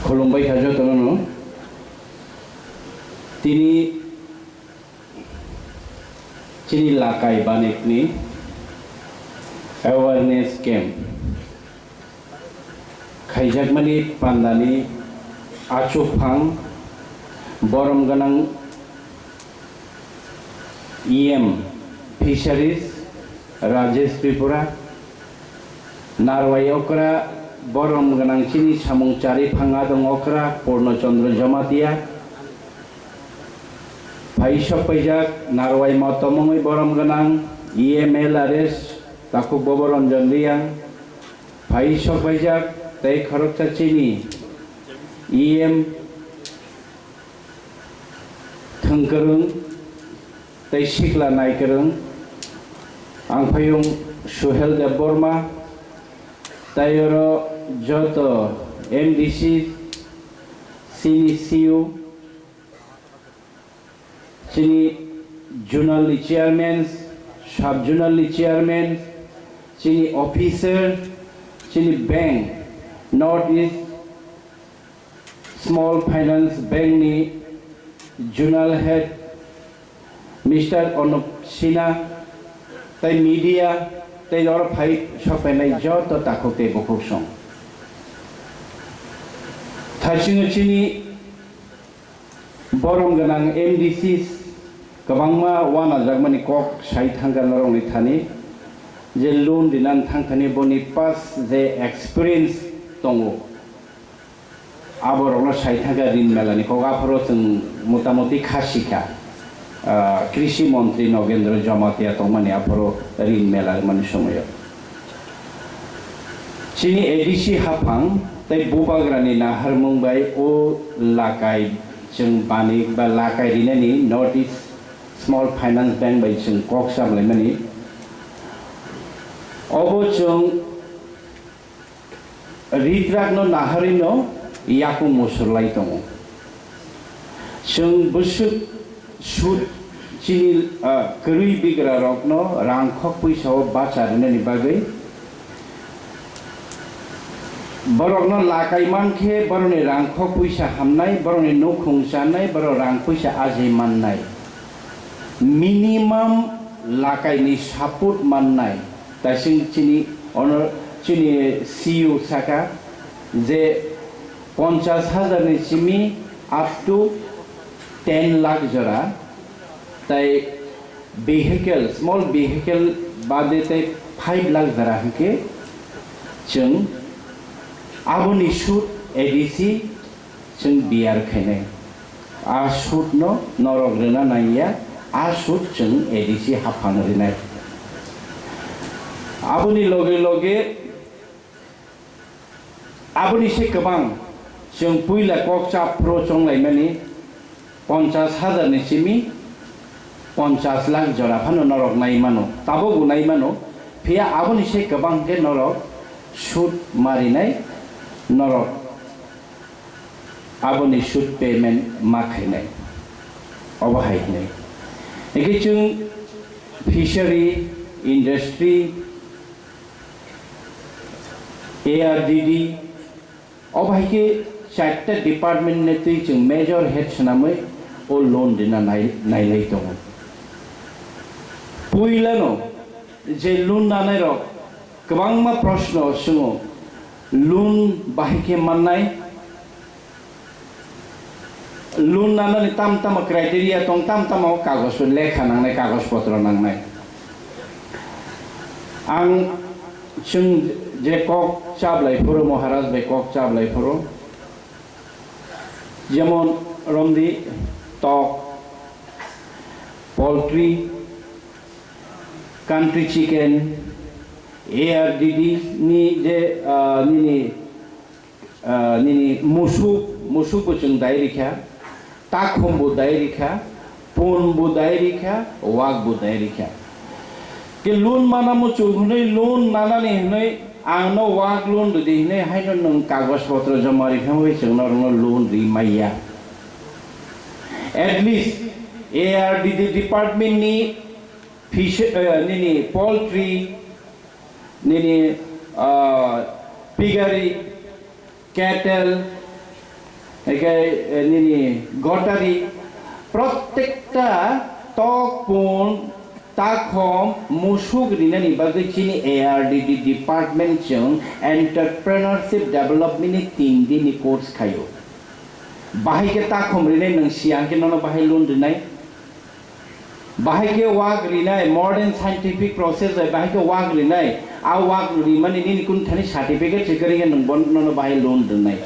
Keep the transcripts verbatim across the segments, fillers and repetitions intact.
Khulumbai kha jotono. Tini chini Lakai Banikni awareness camp khaijakmani pandani achuphang borom gwnang E M Fisheries Rajesh Tripura, Narwai okra borom gwnang chini samung chari phang adong okra Purno Chandra Jamatia, phai sok paijak Narwai motomungwi borom gwnang E M L R S takhuk Bobo Ranjan Riang, phai sok paijak tei khoroksa chini E M Thwngkwrwng tei sikla naikwrwng, ang phayung Suhel Debbarma, tei oro joto M D C, chini C U, chini zonal ni chairman, sub zonal ni chairman, chini officer, chini bank, North East Small Finance Bank ni Zonal Head Mister Anup Sinha tei media tei oro phai sokphainai joto takhuk tei bukhuk song. Thaisingo chini borom gwnang M D Cs kwbangma wanajakmani kok sai thangkha norokni thani, je loan rinani thangthani boni past je experience tongo. Aborokno sai thangkha rin melani kok, aphoro chwng motamuti kha sikha, ah, Krishi Montri Nogendra Jamatia tongmani aphoro rin mela rwmani somoio. Chini A D C haphang tei bubagrani naharmung bai o Lakai chwng bani ba Lakai rinani North East Small Finance Bank bai chwng kok samlaimani. Obo chwng Ritrakno naharwino yakung musurlai tongo. Chwng bwswk sud chini, ah, kwrwi bigrarokno rang khok pwisao bacha rwnani bagwi borokno lakai mankhe borokni rang khok pwisa hamnai, borokni nukhung chanai, borok rang pwisa ajai mannai. Minimum lakaini support mannai. Taising chini ono chini C E O saka je ponchas hajar ni simi up to ten lakh jora, tai vehicle, small vehicle bade tai five lakh jora hwnkhe chwng aboni sud A D C chwng biyar khainai. A sudno norok rwna nangya, a sud chwng A D C haphang rwnai. Aboni loge loge, aboni se kwbang chwng puila kok chap phuru chonglaimani ponchas hajar ni simi ponchas lakh jora phano norok nai mano, tabukbo nai mano, phiya aboni se kwbang khe norok sud marinai norok. Aboni sud payment ma khainai. Obo hai hwnwi. Hwnkhe chwng fishery, industry, A R D D, obo hai khe charta department ni twi chwng major head swnamwi o loan rina nai-, nailai tongo. Puilano je loan nanairok kwbangma proshno swngo, loan bahai khe mannai, loan nanani tam tamo criteria tong, tam tamo kagoj lekha nangnai, kagoj potro nangnai. Ang chwng je kok chablai phuru, Maharaj bai kok chablai phuru, jemon romdi tok, poultry, country chicken, A R D D ni je, ah, nini, ah, nini musuk, musuk bo chwng dai rikha, takhum bo dai rikha, pun bo dai rikha, wak bo dai rikha. Ke loan mana muchung hwnwi, loan nanani hwnwi, ang no wak loan rwdi hwnwi haino nwng kagoj potro joma rikha hwnwi chwng norokno loan ri maya. At least A R D D department ni fish, eh, nini poultry, nini, ah, piggery, cattle, eke, eh, nini gotari, prottekta tok pon takhom musuk rinani bagwi chini A R D D department chwng entrepreneurship development ni tin din ni course khaio. Bahai khe takhom rinai nwng siyang khe nono bahai loan rinai. Bahai khe wak rinai, modern scientific process bai bahai khe wak rinai. A wak rimani nini kun thani certificate se kwrwi khe nwng bon nono bahai loan rinai.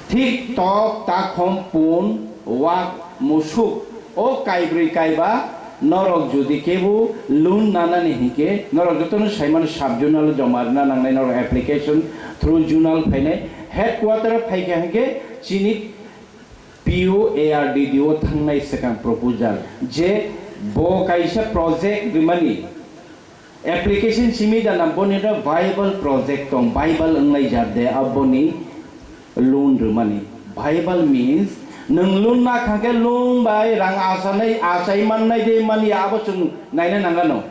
Thik tok takhom pun wak musuk o kaibrwi kaiba norok jodi kebo loan nanani hinkhe norok jotono saimano sub zonal joma rwna nangnai, norok application through zonal phainai, headquarter phaikha hinkhe chini P O A R D D O thangnai swkang proposal je bo kaisa project rimani application simi da na boni ro viable project tong, viable wnglai jat de aboni loan rwmani. Viable means nwng loan na khangkhe loan bai rang asanai, asai mannai de mani abo chwng naina nangano.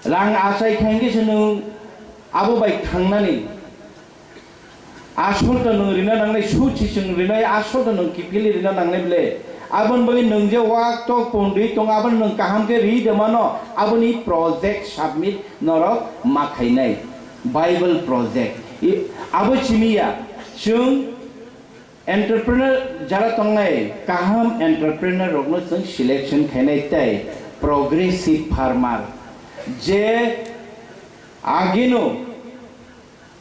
Rang asai khangkhe se nwng abo bai thangnani. Asol to nwng rina nangnai, suchi chwng rinai, asol to nwng kiphilwi rina nangnai ble. Aboni bagwi nwng je wak tok pondwi tong, aboni nwng kaham khe ri de mano, aboni project submit norok ma khainai. Bible project. I, abo simi ya, chwng entrepreneur jara tongnai, kaham entrepreneur rokno chwng selection khainai tei progressive farmer. Je agino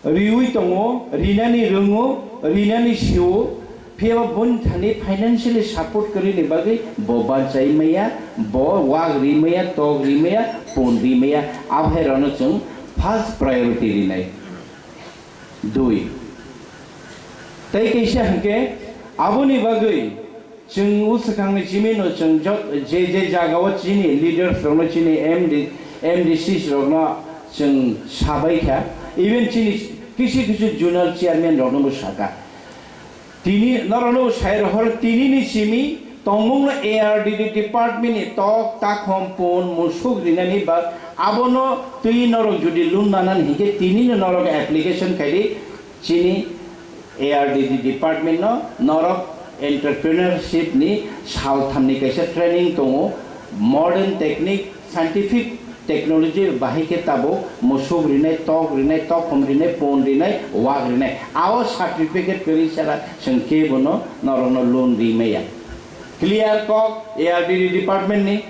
riwi tongo, rinani rwngo, rinani sio, phiyaba boni thani financially support kwrwini bagwi bo banchai maya, bo wak ri maya, tok ri maya, pon ri maya, abhairokno chwng first priority rinai. Dui. Tei kaisa hwnkhe aboni bagwi chwng o swkangni chimino chwng jot-, je je jagao chini leaders rokno, chini M D, M D Cs rokno chwng sabai kha, even chini kisu kisu zonal chairman roknobo saka. Tini norokno sai rohor, tinini simi tongmungno A R D D department ni tok takhom pon musuk rinani ba abono twi norok jodi loan nanani hinkhe tinino norok application khaidi chini A R D D department no norok entrepreneurship ni salthamni kaisa training tongo, modern technique, scientific technology bahai khe tabuk musuk rinai, tok rinai, tokhom rinai, pon rinai, wak rinai. Ao certificate kwrwi sara chwng kebono norokno loan ri maya. Clear kok A R D D department ni.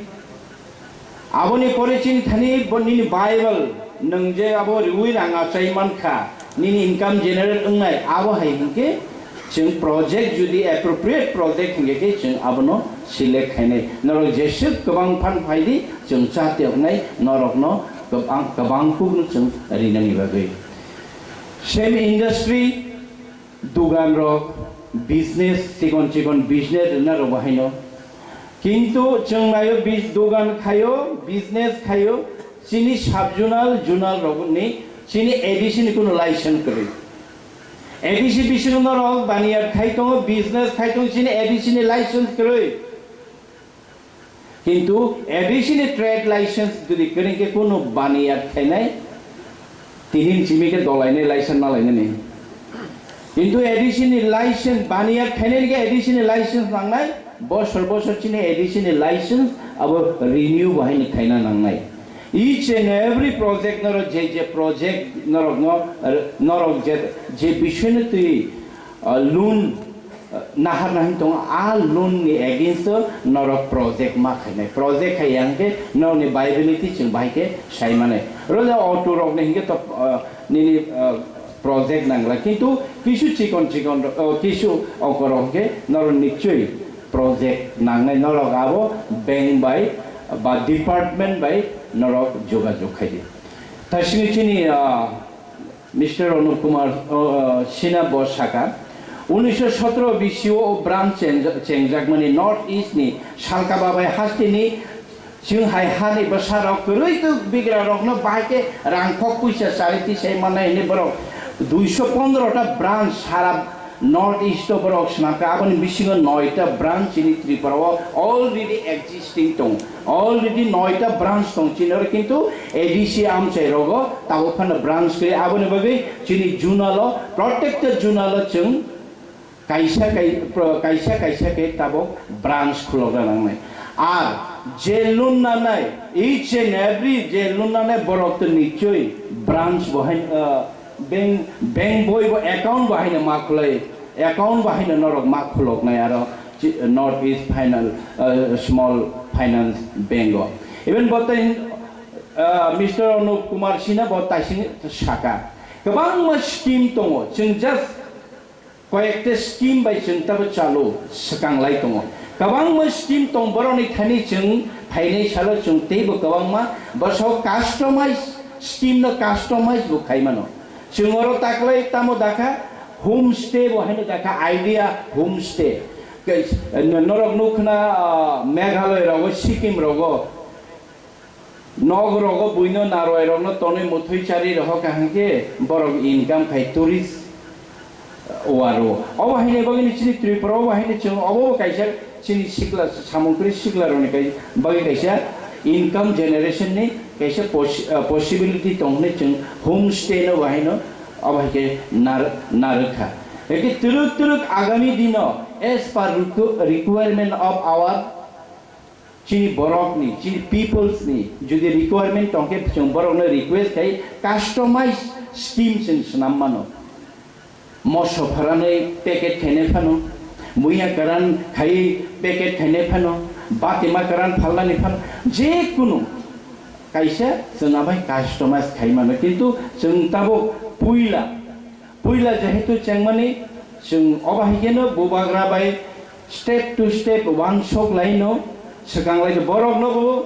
Aboni pore chini thani bo nini Bible nwng je abo riwi rang achai mankha, nini income generate wngnai, abo hai hinkhe chwng project jodi appropriate project hinkhe khe chwng abono select khainai. Norok jeswk kwbang phan phaidi chwng cha tiyoknai, norokno kwbang, kwbang kukno chwng rinani bagwi. Same industry, dugan rok, business, chikon chikon business rwna rok bo haino. Kintu chwng naio bis-, dugan khaio, business khaio, chini sub zonal, zonal rokni chini A D C ni kunu license kwrwi. A D C bisingo norok baniya khai tongo, business khai tongo, chini A D C ni license kwrwi. Kintu A D C ni trade license jodi kwrwi khe kunu baniya khainai, tini simi khe dolainai license nalainani. Kintu A D C ni license baniya khainai khe A D C ni license nangnai, bosor bosor chini A D C ni license abo renew bo haino khaina nangnai. Each and every project norok je je project norok no, norok je, je bisoino twi, ah, loan, ah, nahar nahin tongo, a loan ni against o norok project ma khainai. Project khai yang khe norok ni viability chwng bahai khe sai manai. Role auto rok ni hinkhe to, ah, nini, ah, project nangla. Kintu kisu chikon chikon, ah, kisu ongkor rok hinkhe norok nichoi project nangnai, norok abo bank bai ba department bai norok jogajog khai di. Taisini chini, ah, Mister Anup Kumar, ah, Sinha bo saka, unisho sotro bisio o branch cheng-, chengjakmani North East ni Salka Babai hasteni chwng hai hani bwsarok kwrwi twk bigra rokno bahai khe rang kok puisa chari tisai mannai hwnwi borok duiso pondro ta branch sara North East o borok swnamkha, aboni bisingo noita branch chini Tripura o already existing tong, already noita branch tong chini oro, kintu A D C amchai rogo tabuk phano branch khe, aboni bagwi chini zonal o, protected zonal o chwng kaisa kai-, pro-, kaisa kaisa khe tabuk branch khulokna nangnai. Ar je loan nanai, each and every je loan nanai borok to nichoi branch bo hai, ah, bank, bank boi bo account bo haino ma khulai, account bo haino norok ma khuloknai aro chi-, North East Final, ah, Small Finance Bank o. Even bo tei, ah, Mister Anup Kumar Sinha bo taising saka. Kwbangma scheme tongo, chwng just koyekta scheme bai chwng tabo chalo swkang lai tongo. Kwbangma scheme tong, borokni thani chwng phainai salo chwng teibo kwbangma bwsao customize scheme no customize bo khai mano. Chwng oro taklai tamo dakha home stay bo haino dakha idea home stay. Ke-, norok nukhna, ah, Meghalaya rogo, Sikkim rogo, nok rogo buino narwai rokno tonwi muthwi chari rohor kaham khe borok income khai tourist waro. Obo haino bagwi chini Tripura obo haino chwng obo kaisa chini sikla samung kwrwi sikla rokni kai-, bagwi kaisa income generation ni kaisa pos-, ah, possibility tong hwnwi chwng home stay no bo haino obo hai khe nar-, narwkha. Eke twrwk twrwk agami dino as per requ-, requirement of our chini borokni, chini peoples ni jodi requirement tongkhe chwng borokno request khai customize scheme chwng swnam mano. Moso pharanwi packet khainai phano, muya karan khai packet khainai phano, batima karan phalnani phano, je kunu kaisa chwng abai customize khai mano. Kintu chwng tabuk puila Puila jehetu chengmani chwng obo hai kheno bubagra bai step to step wansok laino swkang lai borok nogo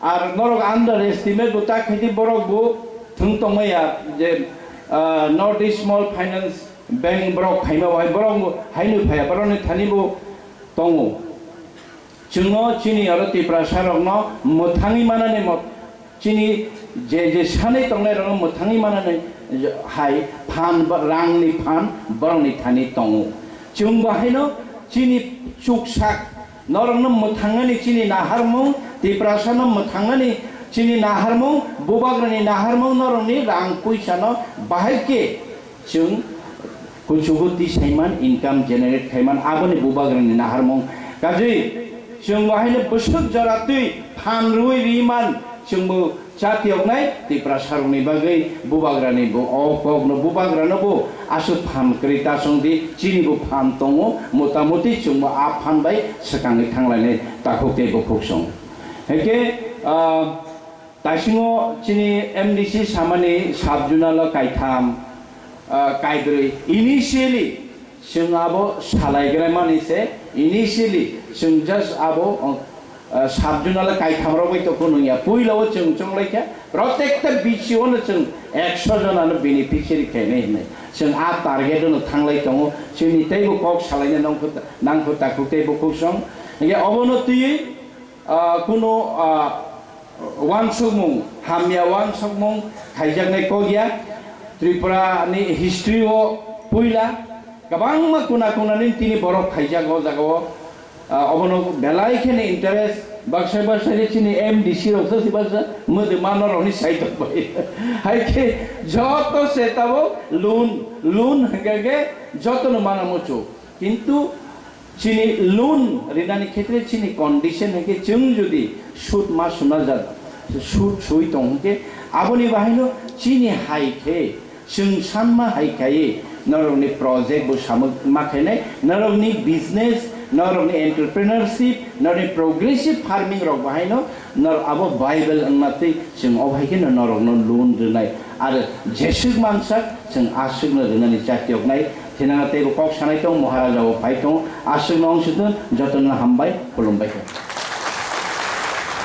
ar norok underestimate bo ta khaidi borok bo thung tongmaya je, ah, North East Small Finance Bank borok phaima bai borok haino phaya borokni thani bo tongo. Chwngno chini oro Tiprasa rokno mwthangwi manani mo-, chini je, je sanwi tongnai rokno mwthangwi manani hai phan ba-, rangni phan borokni thani tongo. Chwng bo haino chini chuksak norokno mwthangnani chini naharmung, Tiprasano mwthangnani chini naharmung, bubagrani naharmung norokni rang puisano bahai khe Chwng kuchugo tisaiman, income generate khaiman, aboni bubagrani naharmung. Kajui chwng bahaino bwswk jora twi phan rwui riman, chwngbo chatiyoknai Tiprasarokni bagwi bubagrani bo o kokno, bubagrano bo aswk phan kwrwi ta chwngdi, chini bo phan tongo, motamoti chwngbo a phan bai swkangwi thanglainai takhuk tei bukhuk song. Hwnkhe, ah, Taisingo chini M D C samani sub-zonal o kaitham, ah, kaibrwi. Initially, chwng abo salaigraimani se, initially, chwng just abo, ah, sub-zonal o kaitham rok bai tongkhu nungya. Puila o chwng chonglaikha, protekta B C O no chwng ekso jonano beneficiary khainai hinwi. Chwng a target no thanglai tongo. Chwngni teibo kok salaina nangkhu, nangkhu takhuk tei bukhuk song. Hingke obono twiwi, ah, kuno, ah, wansukmung, hamya wansukmung khaijaknai kok ya. Tripura ni history o puila kwbangma kuna kuna ni tini borok khaijak o jaga o. Ah, obono belai kheno interest baksa baksa khe chini M D C rok se baksa mwdwma norok ni side bai. Hai khe joto se tabo loan, loan hingke khe joto no mana muchuk. Kintu chini loan rinani khetre chini condition hai khe chwng jodi sud ma suna ja, sud sui tong hwnkhe aboni bahaino chini hai khe chwng sanma hai khaiwi norokni project bo samuk ma khainai, norokni business, norokni entrepreneurship, norokni progressive farming rok bahaino nor abo viable wngma twi chwng o hai kheno norokno loan rwnai. Aro jeswk mangsak chwng aswkno rwnani chakyoknai. Thinana teibo kok sanai tong, Maharaja bo phai tong, aswkno wng sitwng, jotono hambai, khulumbai kha.